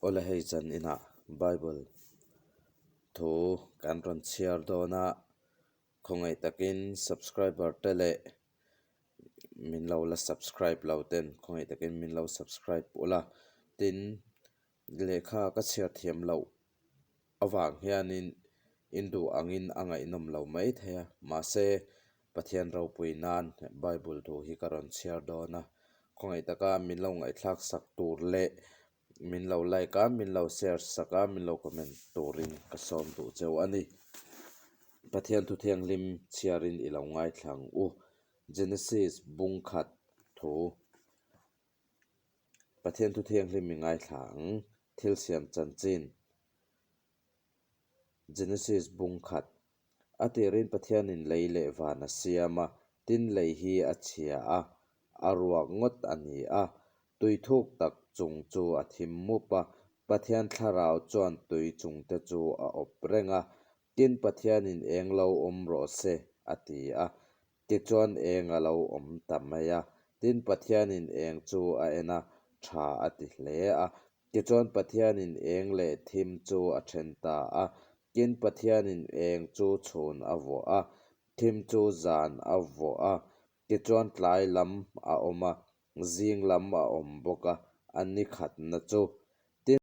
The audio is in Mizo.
Awle hei zan inah Bible thu kan rawn chhiar dawn a, khawngaih takin subscriber te leh min lo la subscribe lo ten khawngaih takin min lo subscribe ula, tin lehkha ka chhiar thiam loh avang hianin in duh angin a ngaihnawm lo mai thei a, mahse Pathian ropui nan Bible thu hi ka rawn chhiar dawn a, khawngaih taka min lo ngaihthlak sak tur leh min lo like a, min lo share sak a, min lo comment turin ka sawm duh cheu a ni. Pathian thu thianghlim chhiarin i lo ngaithla ang u. Genesis bung khat thu Pathian thu thianghlim i ngaithla ang, thil siam chanchin Genesis bung khat A tirin Pathianin lei leh van a siam a, tin lei hi a chhia a, a ruak ngawt a ni a. Tui thuk tak chung chu a thim mup a, Pathian thlarau chuan tui chungte chu a awp reng a, tin Pathianin eng lo awm rawh se a ti a. Tichuan eng a lo awm ta mai a, tin Pathianin eng chu a en a, tha a ti hle a. Tichuan Pathianin eng leh thim chu a then ta a, tin Pathianin eng chu chhun a vuah a, thim chu zan a vuah a. Tichuan tlai lam a awm a, zing lam a awm bawk a, a ni khatna chu.